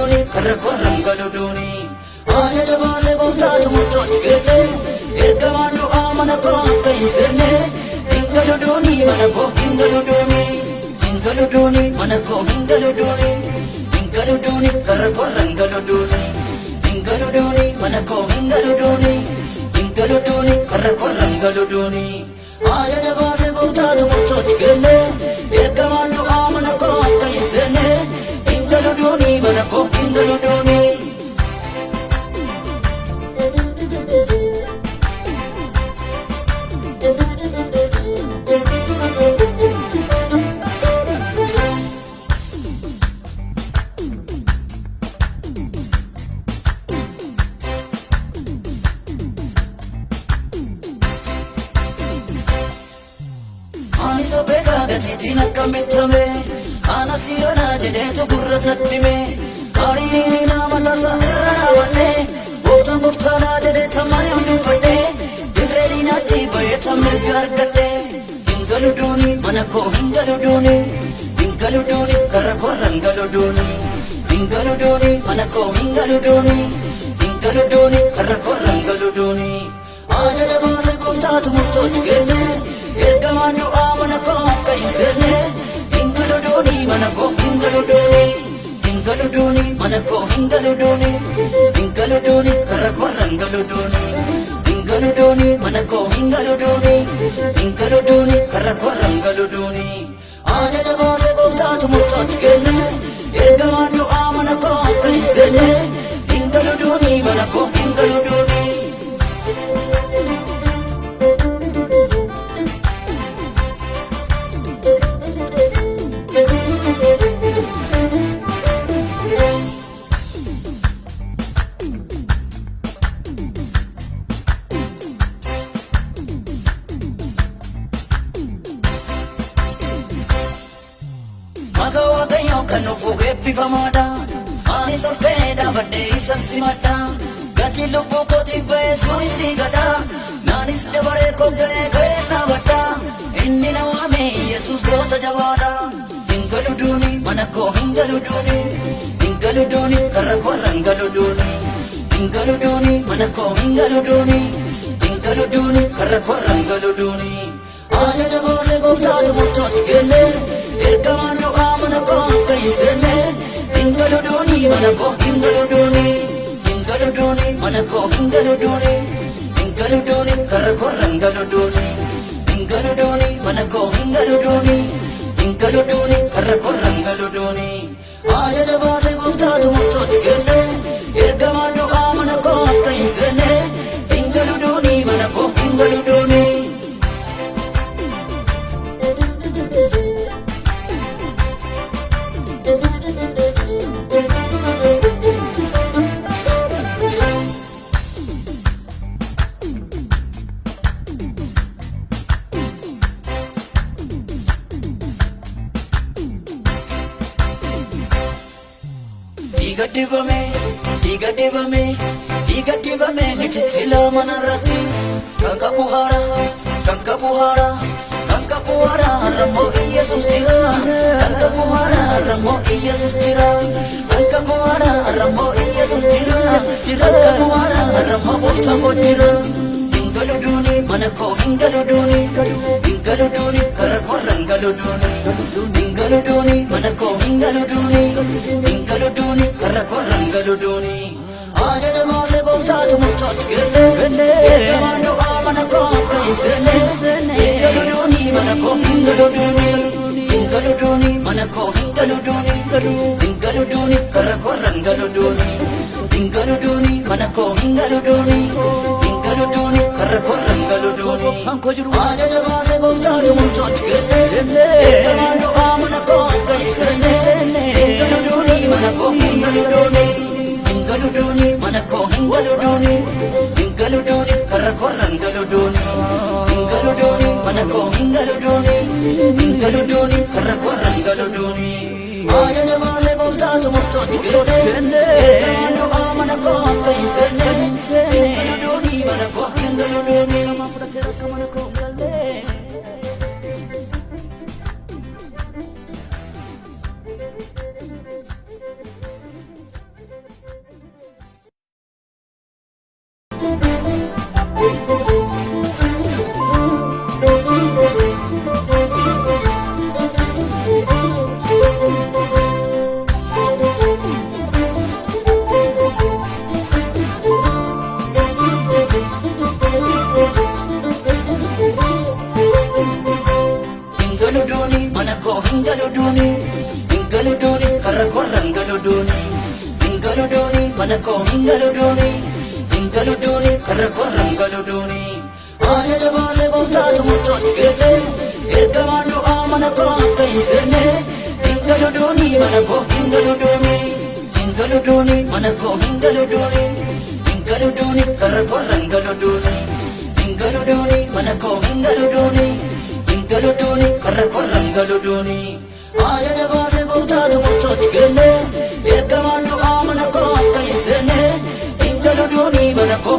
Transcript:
duuni karra korra hin galu duuni. Ajaja baasee gooftaatu murtootti kenne ergamaan du'aa mana koo akka hin seenne hin galu duuni mana koo hin galu duuni. Hin galu duuni mana koo hin galu duuni. Hin galu duuni karra korra hin galu duuni. Hin galu duuni mana koo hin galu duuni. Hin galu duuni karra korra hin galu duuni. Ajaja baasee gooftaatu murtootti kenne ergamaan du'aa mana koo akka hin seenne hin galu duuni mana koo hin galu duuni. Ani sobeekaa gatiitiin akkam bitame ana siyoonaa jedheetu gurra natti hime ariini nama tasa irra raawwadhe gooftaan gooftaanaa jedhee tammaanii hundubbadhe dirree diinaatti bahee mirga argadhe hin galu duuni mana koo hin galu duuni hin galu duuni karra korra hin galu duuni hin galu duuni mana koo hin galu duuni hin galu duuni karra korra hin galu duuni. Ajaja baasee gooftaatu murtootti kenne ergamaan du'aa mana koo akka hin seenne hin galu duuni mana koo hin galu duuni hin galu duuni mana koo hin galu duuni hin galu duuni karra korra hin galu duuni hin galu duuni mana koo hin galu duuni hin galu duuni karra korra hin galu duuni. Ajaja baasee gooftaatu murtootti kenne ergamaan du'aa mana koo akka hin seenne hin galu duuni mana koo hin galu duuni. Maqaa Waaqayyoo kan nuuf eebbifamaadha. Ani ol ka'ee dhaabadhee isa simadha. Gatiin lubbuu kootiif ba'ee sunis dhiigadha. Naanis dabaree koo ga'ee ka'ee dhaabadha. Inni na waame Yesuus goota jabaadha. Hin galu duuni mana koo hin galu duuni. Hin galu duuni karra korra hin galu duuni. Hin galu duuni mana koo hin galu duuni. Hin galu duuni karra korra hin galu duuni. Ajaja baasee gooftaatu murtootti kenne ergamaan du'aa mana koo akka hin seenne hin galu duuni mana koo hin galu duuni hin galu duuni mana koo hin galu duuni hin galu duuni karra korra hin galu duuni hin galu duuni mana koo hin galu duuni hin galu duuni karra korra hin galu duuni. Ajaja baasee gooftaatu murtootti kenne ergamaan du'aa mana koo akka hin seenne hin galu duuni mana koo hin galu duuni. Dhiiga dibame, dhiiga dibame, dhiiga dibame michichila manarratti kan qabu haara, kan qabu haara, kan qabu haara har'ammoo Iyyasuus jira, kan qabu haara har'ammoo Iyyasuus jira, kan qabu haara har'ammoo Iyyasuus jira, kan qabu haara har'ammoo gooftaa koo jira. Hin galu duuni mana koo hin galu duuni, hin galu duuni karra korra hin galu duuni, hin galu duuni mana koo hin galu duuni, hin galu duuni karra korra hin galu duuni. Ajaja baasee gooftaatu murtootti kenne ergamaan du'aa mana koo akka hin seenne hin galu duuni mana koo hin galu duuni, hin galu duuni mana koo hin galu duuni, hin galu duuni karra korra hin galu duuni, hin galu duuni mana koo hin galu duuni, hin galu duuni karra korra hin galu duuni. Ajaja baasee gooftaatu murtootti kenne ergamaan du'aa mana koo akka hin seenne hin galu duuni mana koo hin galu duuni. Hin galu duuni mana koo hin galu duuni hin galu duuni karra korra hin galu duuni hin galu duuni mana koo hin galu duuni hin galu duuni karra korra hin galu duuni. Ajaja baasee gooftaatu murtootti kenne ergamaan du'aa mana koo akka hin seenne hin galu duuni mana koo hin galu duuni. Fudhateera akka mana koo hin galle. Mana koo hin galu doonii, hin galu doonii, karra korra hin galu doonii. Ajaja baasee gooftaatu murtootti kenne, ergamaan du'aa mana koo akka hin seenne. Hin galu doonii, mana koo hin galu doonii, hin galu doonii, mana koo hin galu doonii, hin galu doonii, karra korra hin galu doonii. Hin galu doonii, mana koo hin galu doonii, hin galu doonii, karra korra hin galu doonii. Ajaja baasee gooftaatu murtootti kenne, ergamaan du'aa mana koo akka hin seenne. Hin galu doonii, mana koo.